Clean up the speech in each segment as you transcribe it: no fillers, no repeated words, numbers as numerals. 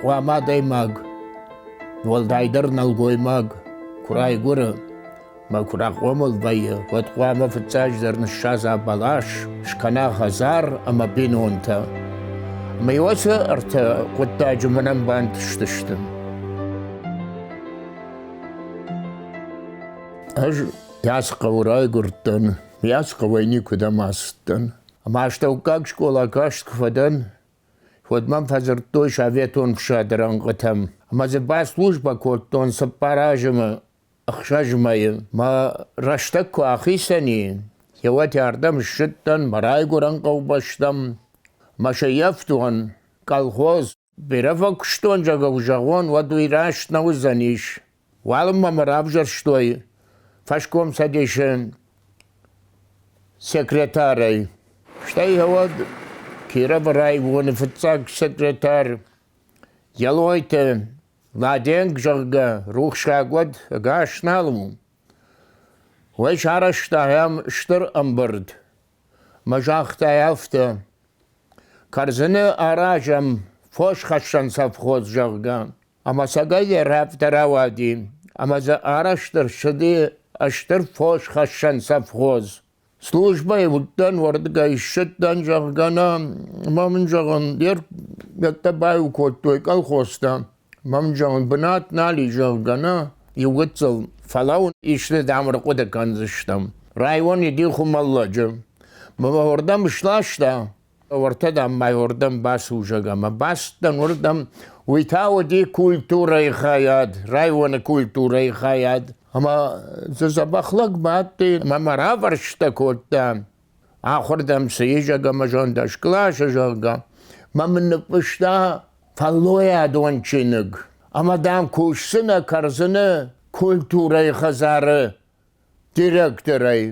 Хъуамӕ адӕймаг, уӕлдайдӕр нӕлгоймаг, куы райгуыры мӕ куы рахъомыл вӕййы, уӕд хъуамӕ фыццаджыдӕр ныссадза бӕлас, скӕна хӕдзар ӕмӕ бинонтӕ. Ӕмӕ уыцы ӕртӕ хъуыддаджы мӕнӕн бантыстысты. Ӕз ацы хъӕуы райгуырдтӕн, ацы хъӕуӕй никуыдӕм ацыдтӕн. Ӕмӕ астӕуккаг скъола каст куы фӕдӕн, уӕд мӕм фӕдзырдтой советон фсады рӕнхъытӕм ӕмӕ дзы баслужбӕ кодтон 4 азы мӕ 6 мӕйы. Мӕ рӕстӕг куы ахицӕн и, уӕд ардӕм ссыдтӕн мӕ райгуырӕн хъӕубӕстӕм, мӕ сӕййӕфтон колхоз. Бирӕ фӕкуыстон, зӕгъгӕ, зӕгъон, уӕд уый раст нӕ уыдзӕнис. Уалынмӕ мӕ равзӕрстой фӕскомцӕдисы секретарӕй. Стӕй уӕд Кировы районы фыццаг секретарь Елойты Ладенг, зӕгъгӕ, рухсаг уӕд ӕгас нал у. Уый сарӕзта ахӕм стыр ӕмбырд. Мӕ загъта афтӕ: Кӕрдзыны аразӕм фосхӕссӕн совхоз, зӕгъгӕ. Ӕмӕ сӕгӕй афтӕ рауади, ӕмӕ дзы арӕзт ӕрцыди стыр фосхӕссӕн совхоз. Службӕйы уыдтӕн, уырдыгӕй ссыдтӕн, зӕгъгӕ, нӕ, ӕмӕ мын, зӕгъын, йӕ баиу кодтой колхозтӕ. Мӕ мын, зӕгъын, бынат нал и, зӕгъгӕ, нӕ, иу гыццыл фӕлӕуу, исты дам ӕрхъуыды кӕндзыстӕм. Район иди Хуымӕллӕджы. Мӕ уырдӕм сласта, Уӕртӕ, дам, ма уырдӕм басусӕг ӕмӕ бацыдтӕн уырдӕм. Уый та уыди культурӕйы хайад, районы культурӕйы хайад. Ӕмӕ дзы дзӕбӕх лӕг бадти ӕмӕ мӕ равӕрстӕ кодта. Ахуырдӕм цы изӕг ӕмӕ зондӕс къласы, зӕгъгӕ, мӕ мын ныффыста фӕллойадон чиныг. Ӕмӕ, дам, кусдзынӕ Кӕрдзыны культурӕйы хӕдзары директорӕй.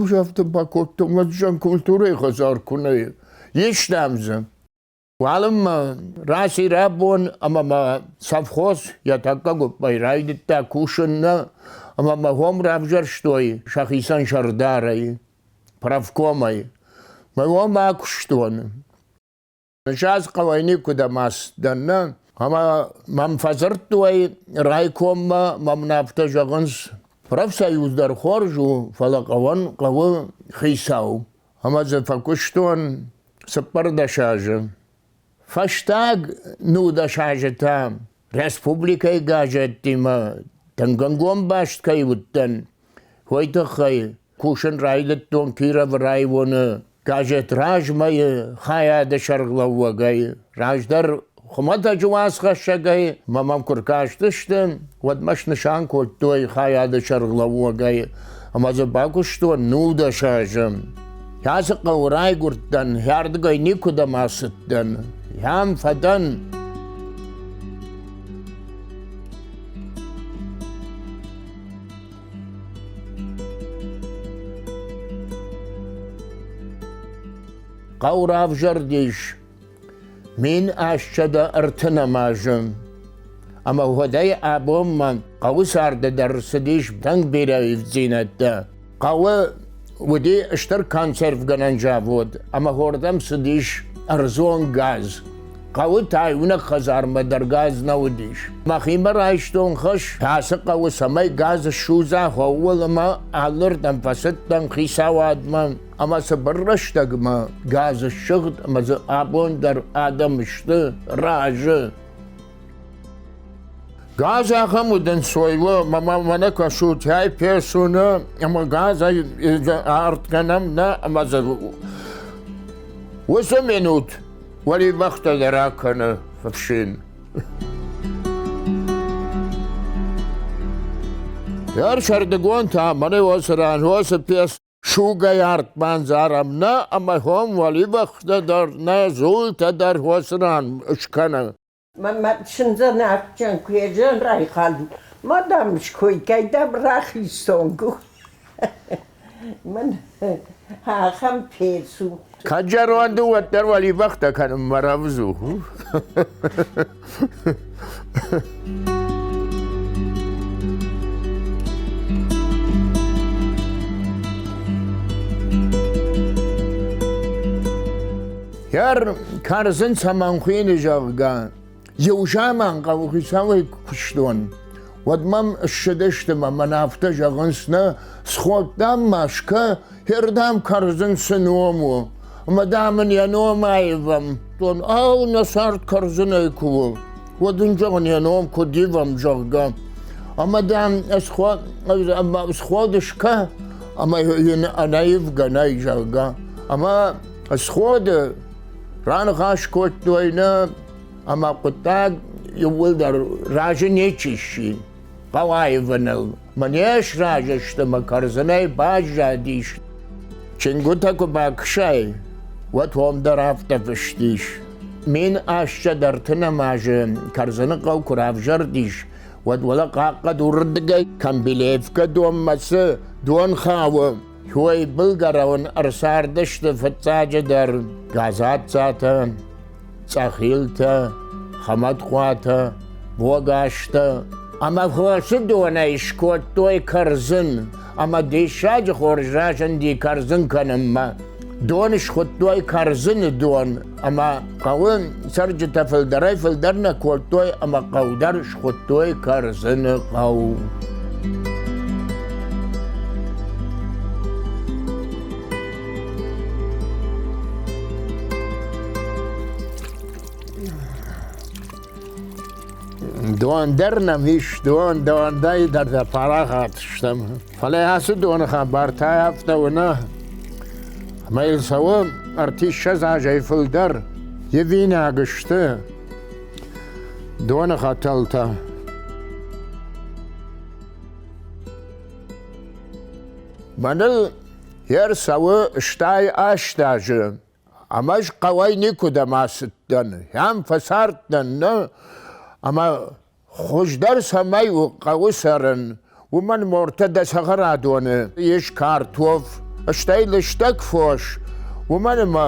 Ус афтӕ бакодтон, уӕд культурӕйы хӕдзар куы нӕ ис, дам дзы. Уалынмӕ раци рабон ӕмӕ мӕ совхоз йӕ тӕккӕ гуыппӕй райдыдта кусын нӕ, ӕмӕ мӕ хом равзӕрстой сӕхицӕн сӕрдарӕй, правкомӕй. Мӕ уым акуыстон. Ссӕдз хъӕуӕй никуыдӕм ацыдтӕн, нӕ? Ӕмӕ мӕм фӕдзырдтой райкоммӕ, мӕм афтӕ зӕгъынц, профсоюз дӕр хорз у, фӕлӕ хъӕуӕн хъӕуы хицау. Ӕмӕ дзы фӕкуыстон 14 азы. Фӕстаг 19 азы та республикӕйы газеттимӕ тынг ӕнгом баст кӕй уыдтӕн, уый тыххӕй кусын райдыдтон Кировы районы газет «Размӕ-йы» хайады сӕргълӕууӕгӕй. Раздӕр хуымӕтӕджы уацхӕссӕгӕй мӕ мӕм куы ркастысты, уӕд мӕ снысан кодтой хайады сӕргълӕууӕгӕй ӕмӕ дзы бакуыстон 19 азы. Ацы хъӕуы райгуырдтӕн, ардыгӕй никуыдӕм ацыдтӕн. Ам фӕдӕн. Хъӕу равзӕрдис 1830 азы, ӕмӕ уӕдӕй абонмӕ хъӕуы царды дӕр цыдис тынг бирӕ ивддзинӕдтӕ. Хъӕуы уыди стыр консервгӕнӕн завод ӕмӕ уырдӕм цыдис ӕрдзон газ. Хъӕуы та иунӕг хӕдзармӕ дӕр газ нӕ уыдис. Мӕхимӕ райстон хӕс, ацы хъӕуы цӕмӕй газ ссудза, ууыл ӕмӕ алырдӕм фӕцыдтӕн хицауадмӕ ӕмӕ цыбыр рӕстӕгмӕ газ ссыгъд ӕмӕ дзы абон дӕр адӕм сты разы. Газ ахӕм уыд ӕнцой у, ӕмӕ мӕнӕ кӕсутӕй песуны ӕмӕ газӕй арт кӕнӕм нӕ ӕмӕ дзы уыцы минут уӕливӕхтӕ дӕр акӕны ӕфсин. Ӕрсӕрдыгон та мӕнӕ уыцы ран уыцы пес сугӕй арт бандзарӕм нӕ ӕмӕ хом уӕливӕхтӕ дӕр нӕ дзултӕ дӕр уыцы ран скӕны. Мӕ чындзӕн адджын куы райхъал, ма дам ской, кӕй дам рахиз цонг у. Мӕн ахӕм пец у. Кӕд зӕронд у, уӕддӕр уӕливӕхтӕ кӕнынмӕ рӕвдз у. Йӕр кӕрдзын цӕмӕн хуыйны, зӕгъгӕ, Иу заман хъӕуыхицауӕй куыстон, уӕд мӕм ссыдысты мӕ мӕн афтӕ зӕгъынц, нӕ сходтам ма скӕ, хердӕм кӕрдзын цы ном у, ӕмӕ дам ын йӕ ном аивӕм. Ау, нӕ цард кӕрдзынӕй куы у, уӕд ын зӕгъын йӕ ном куыд ивӕм, зӕгъгӕ. Ӕмӕ дам сход скӕ, ӕмӕ йын ӕнӕивгӕ нӕй, зӕгъгӕ. Ӕмӕ сходы раныхас кодтой нӕ ӕмӕ хъуыддаг иууылдӕр разы ничи сси хъӕуаивыныл. Мӕ не сразы сты мӕ кӕрдзынӕй баззадис. Чингуытӕ куы бакӕсай, уӕд уым дӕр афтӕ фыст ис. 1830 азы Кӕрдзыны хъӕу куы равзӕрдис, уӕд уӕлӕ Хъахъхъӕдурырдыгӕй Камбилеевкӕ донмӕ цы дон хауы, уый былгӕрон ӕрцардысты фыццаджыдӕр Газаццатӕ, Цъӕхилтӕ, Хӕмӕтхъуатӕ, Богазтӕ ӕмӕ фосы донӕй скодтой кӕрдзын ӕмӕ диссаджы хорз разынди кӕрдзын кӕнынмӕ. Дон схуыдтой кӕрдзыны дон ӕмӕ хъӕуы цӕрджытӕ фылдӕрӕй-фылдӕр нӕ кодтой ӕмӕ хъӕу дӕр схуыдтой Кӕрдзыны хъӕу. Дон дӕр нӕм ис, дон, донӕй дӕр дӕ парахат стӕм. Фӕлӕ ацы доны хабар та афтӕ у нӕ, ӕмӕ йыл цӕуы ӕртиссӕдз азӕй фылдӕр. Ивинаг сты доны хӕтӕлтӕ. Мӕныл йе рцӕуы 68 азы. Ӕмӕ ӕз хъӕуӕй никуыдӕм ацыдтӕн, ам фӕцардтӕн, нӕ, ӕмӕ хуыздӕр цӕмӕй у хъӕуы цӕрын, уымӕн мортӕ дӕ цӕхӕрадоны ис картоф, стӕй лыстӕг фос, уымӕн ӕмӕ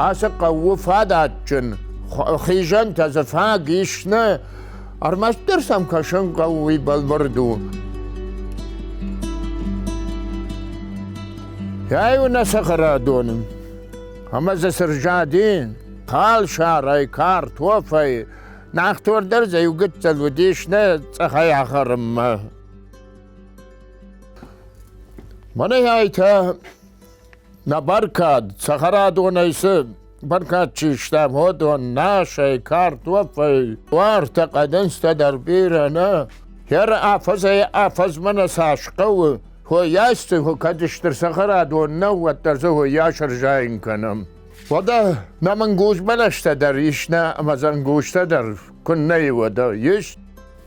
ацы хъӕу у фадатджын, хизӕнтӕ дзы фаг ис, нӕ, ӕрмӕстдӕр сӕм кӕсын хъӕуы, уый бӕлвырд у. Ай у нӕ цӕхӕрадоны. Ӕмӕ дзы цы рзади? Халсарӕй, картофӕй, нӕхтор дӕр дзы иу гыццыл уыдис нӕ цъӕхӕй ахӕрынмӕ. Мӕнӕ ай та нӕ бӕркад, цӕхӕрадонӕй цы бӕркад чи стӕм, уыдон насӕй, картофӕй, уартӕ хъӕдындзтӕ дӕр бирӕ нӕ. Хӕр афӕдзӕй афӕдзмӕ нӕ цас хъӕуы, Хойас дзы кӕд стыр цӕхӕрадон нӕу, уӕддӕр дзы хойас ӕрзайын кӕнӕм. Уӕдӕ нӕм ӕнгуз бӕлӕстӕ дӕр ис, нӕ ӕмӕ дзы ӕнгузтӕ дӕр куыннӕ и, уӕдӕ ис.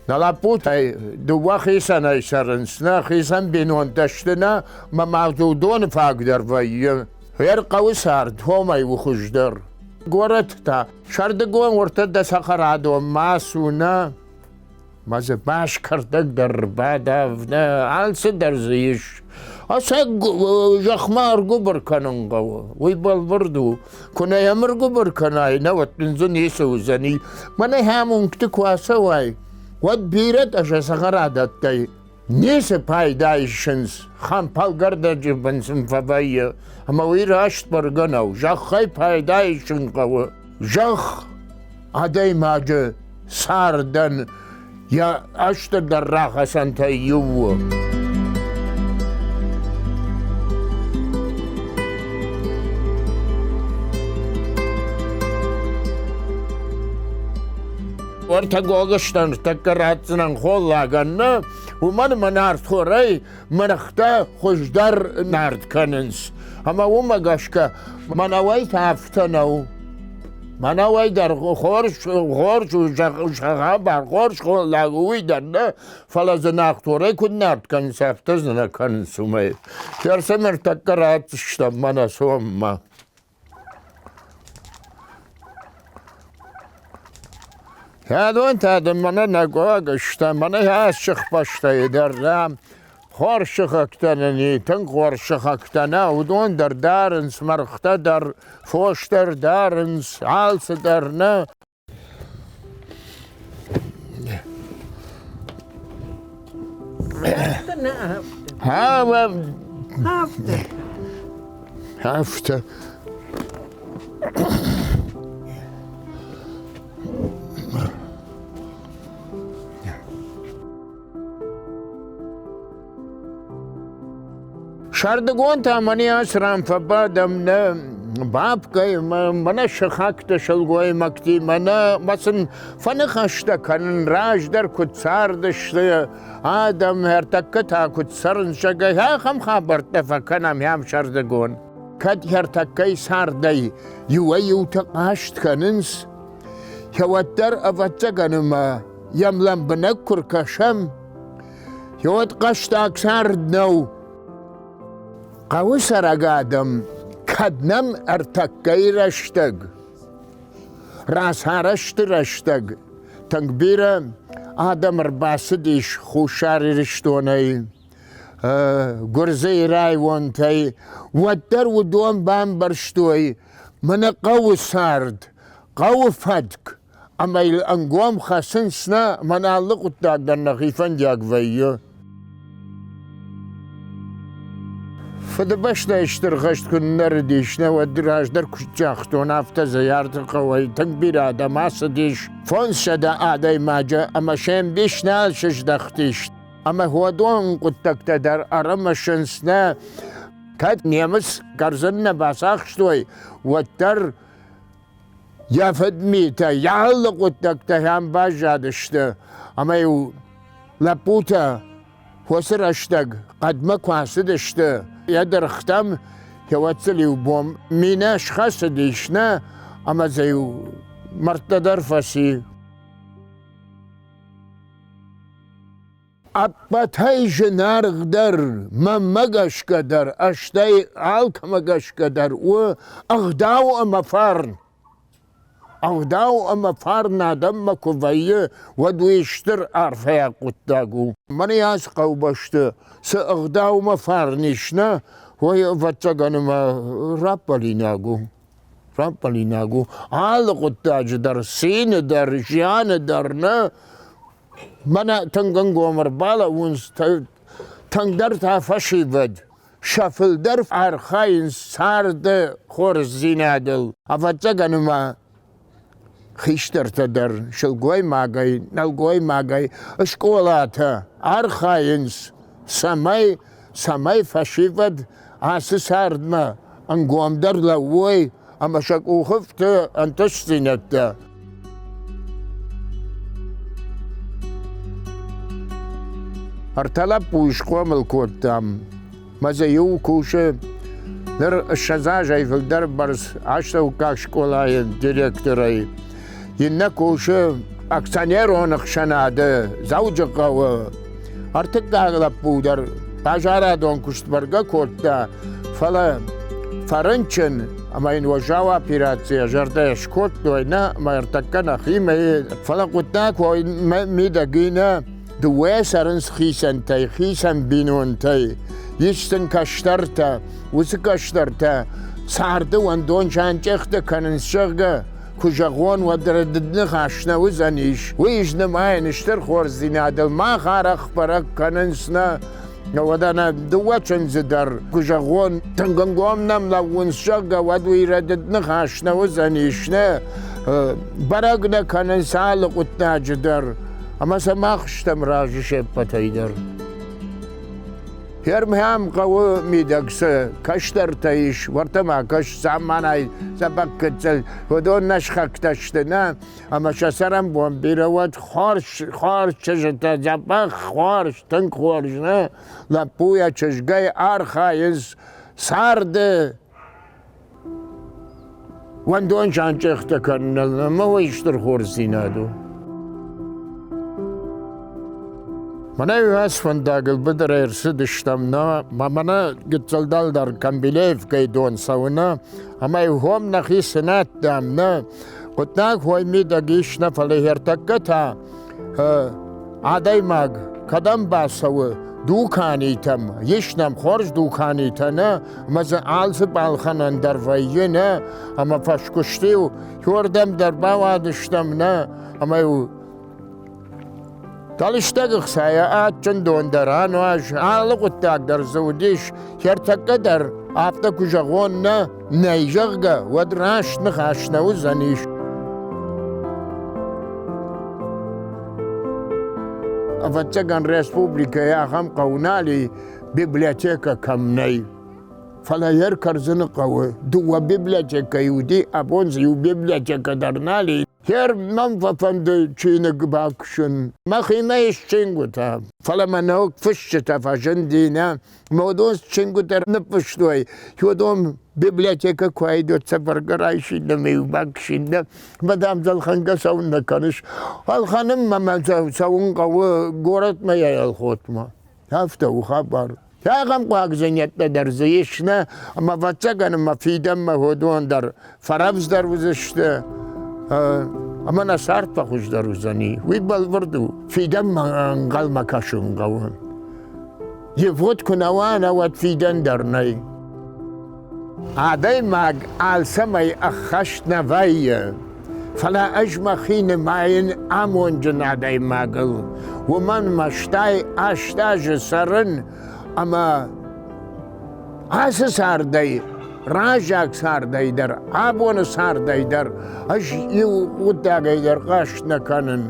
Нӕ лӕппутӕй дыууӕ хицӕнӕй цӕрынц, нӕ хицӕн бинонтӕ сты, нӕ мӕ ма дзы уыдоны фаг дӕр вӕййы. Гъер хъӕуы цард уомӕй у хуыздӕр. Горӕт та сӕрдыгон уӕртӕ дӕ цӕхӕрадон ма цу, нӕ Ма дзы бас кӕрдӕг дӕр рбадав, нӕ алцы дӕр дзы ис. Ӕцӕг зӕхмӕ ӕргуыбыр кӕнын хъӕуы, уый бӕлвырд у. Куы нӕ йӕм ӕргуыбыр кӕнай, нӕ уӕд дын дзы ницы уыдзӕни. Мӕнӕ ахӕм уынгты куы ацӕуай, уӕд бирӕтӕ сӕ цӕхӕрадӕттӕй ницы пайда исынц, хӕмпӕлгӕрдӕджы бын сын фӕвӕййы, ӕмӕ уый раст бӕргӕ нӕу. Зӕххӕй пайда исын хъӕуы. Зӕхх адӕймаджы цардӕн йӕ ӕстырдӕр рахӕцӕнтӕй иу у. Уӕртӕ Гогызтӕн тӕккӕ ратдзынӕн холлагӕн, нӕ, уымӕн ӕмӕ нартхорӕй мӕргътӕ хуыздӕр нард кӕнынц. Ӕмӕ уымӕ гӕсгӕ мӕнӕуӕй та афтӕ нӕу. Мӕнӕуӕй дӕр хорз, хорз у, зӕгъӕм, хорз холлаг у уый дӕр нӕ, фӕлӕ дзы нартхорӕй куыд нард кӕнынц, афтӕ дзы нӕ кӕнынц уымӕй. Фӕрцы ныртӕккӕ ратдзыстӕм мӕнӕ соммӕ. Хӕдон та дын мӕнӕ нӕ гог сты, мӕнӕ йӕ сыхбӕстӕй дӕр дам хорз сыхӕгтӕ нын и, тынг хорз сыхӕгтӕ нӕ, уыдон дӕр дарынц, мӕргътӕ дӕр, фос дӕр дарынц, алцы дӕр нӕ. Афтӕ. Сӕрдыгон та мӕнӕ ацы ран фӕбадӕм нӕ бабкӕй, мӕнӕ сыхӕгты сылгоймӕгтимӕ, нӕ мӕ сын фӕныхӕстӕ кӕнын, раздӕр куыд цардысты адӕм, ӕртӕккӕ та куыд цӕрынц, зӕгъгӕ, ахӕм хабӕрттӕ фӕкӕнӕм ам сӕрдыгон. Кӕд ӕртӕккӕй цардӕй иуӕй-иутӕ хъаст кӕнынц, уӕддӕр, ӕвӕццӕгӕн, ӕмӕ йӕм лӕмбынӕг куы ркӕсӕм, уӕд хъӕстаг цард нӕу. Хъӕуы цӕрӕг адӕм, кӕд нӕм ӕртӕккӕйы рӕстӕг, рацарӕзты рӕстӕг тынг бирӕ адӕм ӕрбацыдис Хуссар Ирыстонӕй, Гуырдзыйы районтӕй, уӕддӕр уыдон бамбӕрстой, мӕнӕ хъӕуы цард, хъӕуы фӕтк, ӕмӕ йыл ӕнгом хӕцынц нӕ, мӕнӕ алы хъуыддаг дӕр нӕхи фӕндиаг вӕййы. Фыдыбӕстӕйы Стыр хӕст куы ныннӕрыдис, нӕ уӕд раздӕр куыд загътон, афтӕ Зӕйарты хъӕуӕй тынг бирӕ адӕм ацыдис, 500 адӕймаджы ӕмӕ се мбис нал сыздӕхтис. Ӕмӕ уӕдон хъуыддӕгтӕ дӕр ӕрымысынц нӕ, кӕд немыц гӕрзын нӕ бацахстой, уӕддӕр йӕ фыдмитӕ, йӕ алы хъуыддӕгтӕ хӕм баззадысты. Ӕмӕ-иу лӕппутӕ уыцы рӕстӕг хъӕдмӕ куы ацыдысты, йӕ дыргътӕм, уӕд сыл-иу бон минӕ схӕцыдис, нӕ, ӕмӕ дзы-иу мӕрдтӕ дӕр фӕци. Ӕппӕтӕй зынаргъдӕр, мӕнмӕ гӕсгӕ дӕр, стӕй алкӕмӕ гӕсгӕ дӕр у ӕгъдау ӕмӕ фарн. Ӕгъдау ӕмӕ фарн адӕммӕ куы вӕййы, уӕд уый стыр арфӕйаг хъуыддаг у. Мӕнӕ ацы хъӕубӕсты цы ӕгъдаумӕ фарн ис, нӕ, уый, ӕвӕццӕгӕн, ӕмӕ раппӕлинаг у. Раппӕлинаг у. Алы хъуыддаджы дӕр, цины дӕр, зианы дӕр, нӕ, Мӕнӕ тынг ӕнгом ӕрбалӕууынц, тынгдӕр та фӕсивӕд. Сӕ фылдӕр архайынц царды хорздзинадыл. Ӕвӕццӕгӕн ма хистӕртӕ дӕр сылгоймагӕй, нӕлгоймагӕй скъолатӕ архайынц, цӕмӕй, цӕмӕй фӕсивӕд ацы цардмӕ ӕнгомдӕр лӕууой ӕмӕ сӕ къухы фты ӕнтыстдзинӕдтӕ. Ӕртӕ лӕппуйы схъомыл кодтам. Мӕ дзы иу кусы ныр 20 азӕй фылдӕр бӕрц астӕуккаг скъолайы директорӕй. Иннӕ кусы акционерон ӕхсӕнады Дзӕуджыхъӕуы. Ӕртыккаг лӕппу дӕр базарадон куыст бӕргӕ кодта, фӕлӕ фӕрынчын ӕмӕ йын уӕззау операцийӕ зӕрдӕ скодтой, нӕ, ӕмӕ ӕртӕккӕ нӕхимӕ, фӕлӕ хъуыддаг мидӕг и нӕ, дыууӕ цӕрынц хицӕнтӕй, хицӕн бинонтӕй. Ис сын кӕстӕртӕ, уыцы кӕстӕртӕ царды уӕндон санчъехтӕ кӕнынц, зӕгъгӕ, куы зӕгъон, уӕд рӕдыд ныхас нӕ уыдзӕнис. Уый ис нымайын стыр хорздзинадыл. Мах арӕх бӕрӕг кӕнынц нӕ уӕдӕ нӕ дыууӕ чындзы дӕр, куы зӕгъон, тынг ӕнгом нӕм лӕууынц, зӕгъгӕ, уӕд уый рӕдыд ныхас нӕ уыдзӕнис. Нӕ бӕрӕг нӕ кӕнынц алы хъуыддаджы дӕр, ӕмӕ сӕ мах стӕм разы се ппӕтӕй дӕр. Фермӕм хъӕуы мидӕг цы кӕстӕртӕ ис, уӕртӕ ма кӕс замманай дзӕбӕх гыццыл, уыдон нӕ сыхӕгтӕ сты, нӕ, ӕмӕ сӕ цӕрӕнбон бирӕ уӕд хорз, хорз чызджытӕ, дзӕбӕх хорз, тынг хорз, нӕ, лӕппуйӕ чызгӕй архайынц царды Уӕндон санчъехтӕ кӕныныл ӕмӕ уый стыр хорздзинад у. Мӕнӕ ац фӕндагыл быдырӕй ӕрцыдыстӕм, нӕ, мӕнӕ гыццыл дӕлдӕр Камбилеевкӕйы дон цӕуы, нӕ, ӕмӕ хом нӕхи сынадтам, нӕ, хъуыддаг хой мидӕг ис, нӕ, фӕлӕ ӕртӕккӕ та адӕймаг кӕдӕм бацӕуы, дуканитӕм, ис нӕм хорз дуканитӕ, нӕ, ӕмӕ дзы алцы балхӕнӕн дӕр вӕййы, нӕ, ӕмӕ фӕскуысты-иу иуӕрдӕм дӕр бауадыстӕм, нӕ, ӕмӕ-иу Талыстӕг ӕхцайӕ адджын дон дӕр ануаз, алы хъуыддаг дӕр дзы уыдис, ӕртӕккӕ дӕр афтӕ куы зӕгъон, нӕ, нӕй, зӕгъгӕ, уӕд раст ныхас нӕ уыдзӕнис. Ӕвӕццӕгӕн, республикӕйы ахӕм хъӕу нал и. библиотекӕ кӕм нӕй. Фӕлӕ йе ркӕрдзыны хъӕуы дыууӕ библиотекӕйы уыди, абон дзы иу библиотекӕ дӕр нал и. Хер мӕм фӕфӕнды чиныг бакусын. Мӕхимӕ ис чингуытӕ, фӕлӕ мӕ ног фысджытӕ фӕзынди, нӕ мӕ уыдон чингуытӕ ныффыстой. Уыдон библиотекӕ куы айдот, сӕ бӕргӕ райсин ӕмӕ-иу бакӕсин, нӕ мӕ дам дзы ӕлхӕнгӕ цӕуыннӕ кӕныс? Ӕлхӕнынмӕ мӕ цӕуын хъӕуы горӕтмӕ йӕ ӕлхотмӕ. Афтӕ у хабар. Ахӕм хъуагдзинӕдтӕ дӕр дзы ис, нӕ, ӕмӕ ӕвӕццӕгӕн ӕмӕ фидӕнмӕ уыдон дӕр фӕрӕвдздӕр уыдзысты ӕмӕ нӕ цард фӕхуыздӕр уыдзӕни. Уый бӕлвырд у. Фидӕнмӕ ӕнхъӕлмӕ кӕсын хъӕуы. Ивгъуыд куы нӕ уа, нӕ уӕд фидӕн дӕр нӕй. Адӕймаг алцӕмӕй ӕххӕст нӕ вӕййы, фӕлӕ ӕз мӕхи нымайын амонджын адӕймагыл, уымӕн мӕстӕй 8 азы цӕрын ӕмӕ ацы цардӕй, раззаг цардӕй дӕр, абоны цардӕй дӕр ӕз иу хъуыддагӕй дӕр хъаст нӕ кӕнын.